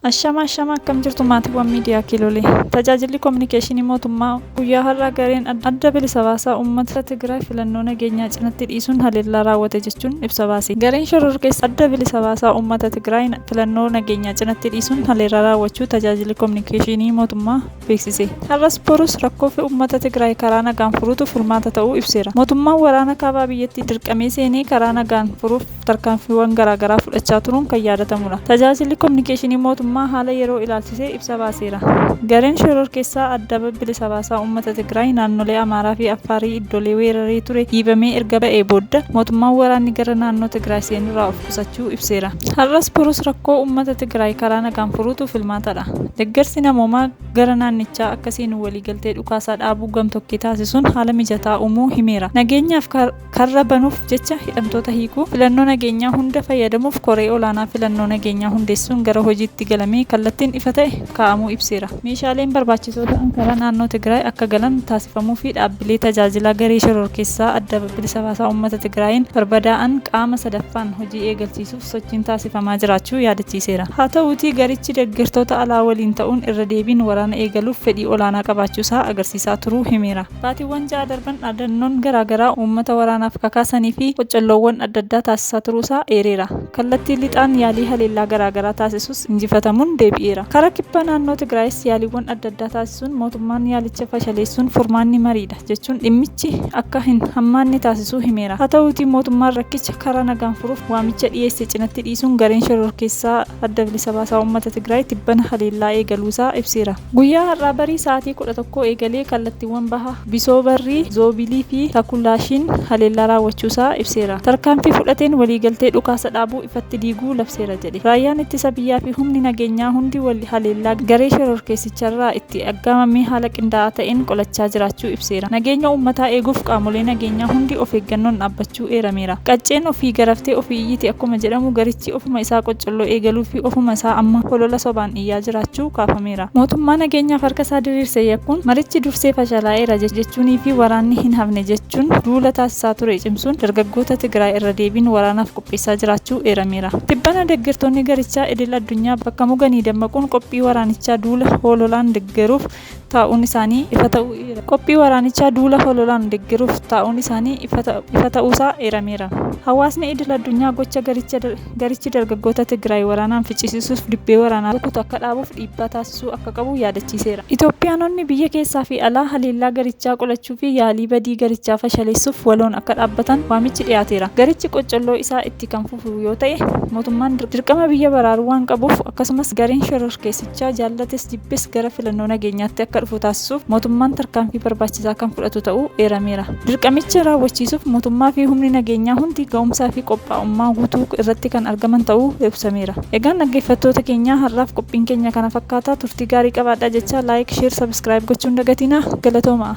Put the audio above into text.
Ashama ashama, akkam jirtu maatiiwwan miidiyaa Kiilolee? Tajaajilli koominikeeshinii mootummaa guyyaa har'aa gareen Adda Bilisa Baasaa Uummata Tigraay filannoo nageenyaa cinatti dhiisuun haleellaa raawwate jechuun ibsa baase. Gareen shororkeessa Adda Bilisa Baasaa Uummata Tigraay filannoo nageenyaa cinatti dhiisuun haleellaa raawwachuu tajaajilli koominikeeshinii mootummaa beeksise. Har'as borus rakkoo uummata Tigraay karaa nagaan furuutu furmaata ta'uu ibseera. Mootummaan waraana kaabaa biyyattii dirqamee seenee karaa nagaan furuuf tarkaanfiiwwan garaagaraa fudhachaa turuun kan yaadatamudha. Tajaajilli koominikeeshinii mootummaa haala yeroo ilaalchisee ibsa baaseera. Gareen shororkeessaa Adda Bilisa Baasaa Uummata Tigraay naannolee Amaaraa fi Affaarii iddoolee weeraree ture dhiibamee erga ba'ee booda mootummaan waraanni gara naannoo Tigraay seenurraa of qusachuu ibseera. Har'as borus rakkoo uummata Tigraay karaa nagaan furuutu filmaatadha. Deeggarsi namoomaa gara naannichaa akka seenu waliigaltee dhukaasaa dhaabuu gamtokkee taasisuun haala mijataa uumuu himeera. Nageenyaaf karra banuuf jecha hidhamtoota hiikuu, filannoo nageenyaa hunda fayyadamuuf koree olaanaa filannoo nageenyaa hundeessuun gara hojiitti galamee kallattiin ifa ta'e kaa'amuu ibseera. Meeshaaleen barbaachisoo ta'an karaa naannoo Tigraay akka galan taasifamuu fi dhaabbilee tajaajilaa garee shororkeessaa Adda Bilisa Baasaa Uummata Tigraayiin barbadaa'an qaama sadaffaan hojii eegalchiisuuf sochiin taasifamaa jiraachuu yaadachiiseera. Haa ta'uutii, garichi deeggartoota alaa waliin ta'uun irra deebiin waraana eegaluuf fedhii olaanaa qabaachuusaa agarsiisaa turuu himeera. Baatiiwwan 6 darban dhaadannoon garaagaraa uummata waraanaaf kakaasanii fi qoccolloowwan adda addaa taasisaa turuusaa eereera. Kallattii lixaan yaalii haleellaa garaagaraa taasisus injifatamuun deebi'eera. Karaa kibba naannoo Tigraayis yaaliiwwan adda addaa taasisuun mootummaan yaalicha fashaleessuun furmaanni mariidha jechuun dhimmichi akka hin hammaanne taasisuu himeera. Haa ta'uutii, mootummaan rakkicha karaa nagaan furuuf waamicha dhiyeesse cinatti dhiisuun gareen shororkeessaa Adda Bilisa Baasaa Uummata Tigraay tibbana haleellaa eegaluusaa ibseera. Guyyaa har'aa barii sa'aatii 11 eegalee kallattiiwwan baha Bisoobarrii, Zoobilii fi Takulaashiin haleellaa raawwachuusaa ibseera. Tarkaanfii fudhateen waliigaltee dhukaasa dhaabuu ifatti diiguu labseera jedhe. Raayyaan ittisa biyyaa fi humni nageenyaa hundi haleellaa garee shororkeessicharraa itti aggaamame haala qindaa'aa ta'een qolachaa jiraachuu ibseera. Nageenya uummataa eeguuf qaamolee nageenyaa hundi of eeggannoon dhaabbachuu eerameera. Qacceen ofii garaftee ofii iyyiti akkuma jedhamu, garichi ofuma isaa qoccolloo eegaluu fi ofuma isaa amma holola sobaan iyyaa jiraachuu kaafameera. Mootummaa nageenyaaf harka isaa diriirse yakkuun, marichi dursee fashalaa'eera jechuunii fi waraanni hin hafne jechuun duula taasisaa ture cimsuun dargaggoota Tigraay irra deebiin waraanaaf qopheessaa jiraachuu eerameera. Tibbana deeggartoonni garichaa idil addunyaa bakka muganii dammaquun qophii waraanichaa duula hololaan deeggaruuf taa'uun isaanii ifa ta'uu Qophii waraanichaa duula hololaan deeggaruuf taa'uun isaanii ifa ta'uusaa eerameera. Hawaasni idil addunyaa gocha garichi dargaggoota Tigraay waraanaan ficcisiisuuf dibbee waraanaa rukutu akka dhaabuuf dhiibbaa taasisuu akka qabu yaadachiiseera. Itoophiyaanonni biyya keessaa fi alaa haleellaa garichaa qolachuu fi yaalii badii garichaa fashaleessuuf waloon akka dhaabbatan waamichi dhiyaateera. Garichi qoccolloo isaa itti kan fufu yoo ta'e, mootummaan dirqama biyya baraaruu waan qabuuf, akkasumas gareen shororkeessichaa jaallates jibbes gara filannoo nageenyaatti akka dhufu taasisuuf mootummaan tarkaanfii barbaachisaa kan fudhatu ta'uu eerameera. Dirqamicha raawwachiisuuf mootummaa fi humni nageenyaa hundi ga'umsaa fi qophaa'ummaa guutuu irratti kan argaman ta'uu ibsameera. Egaan dhaggeeffattoota keenyaa, har'aaf qophiin keenya kana fakkaataa. Turtii gaarii qabaadhaa jechaa, like, share, subscribe gochuun dagatinaa. Galatoomaa.